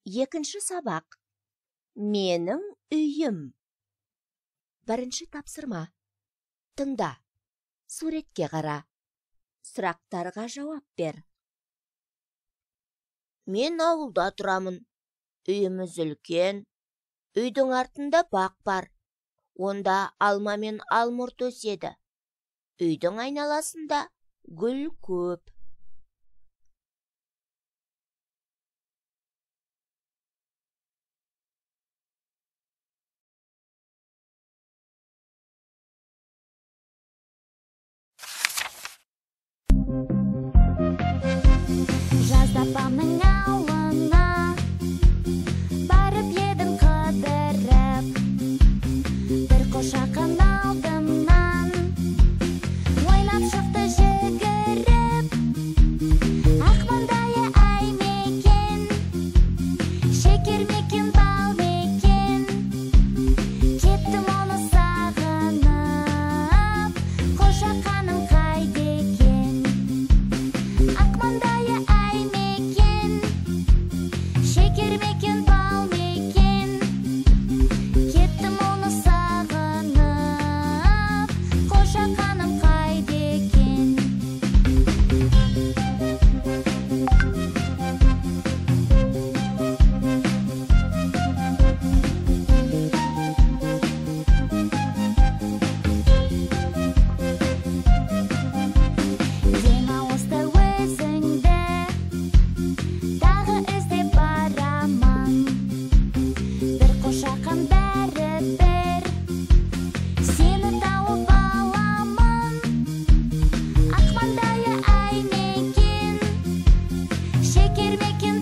Екінші сабақ. Менің үйім. Бірінші тапсырма. Тыңда. Суретке қара. Сұрақтарға жауап бер. Мен ауылда тұрамын. Үйіміз үлкен. Үйдің артында бақ бар. Онда алма мен алмұрт өседі. Үйдің айналасында гүл көп. Жазда апамның ауылына барып едім қыдырып, бір қошақан алдымнан ойнап шықты жүгіріп. Ақ маңдайы ай мекен, шекер мекен, бал мекен, кеттім оны сағынып, қошақаным қайда екен? Ақ маңдайы ай мекен, шекер мекен, бал мекен, кеттім оны сағынып, қошақаным қайда екен? Демалыста өзіңді тағы іздеп барамын, бір қошақан бәрібір сені тауып аламын. Ақ маңдайы ай мекен, шекер мекен,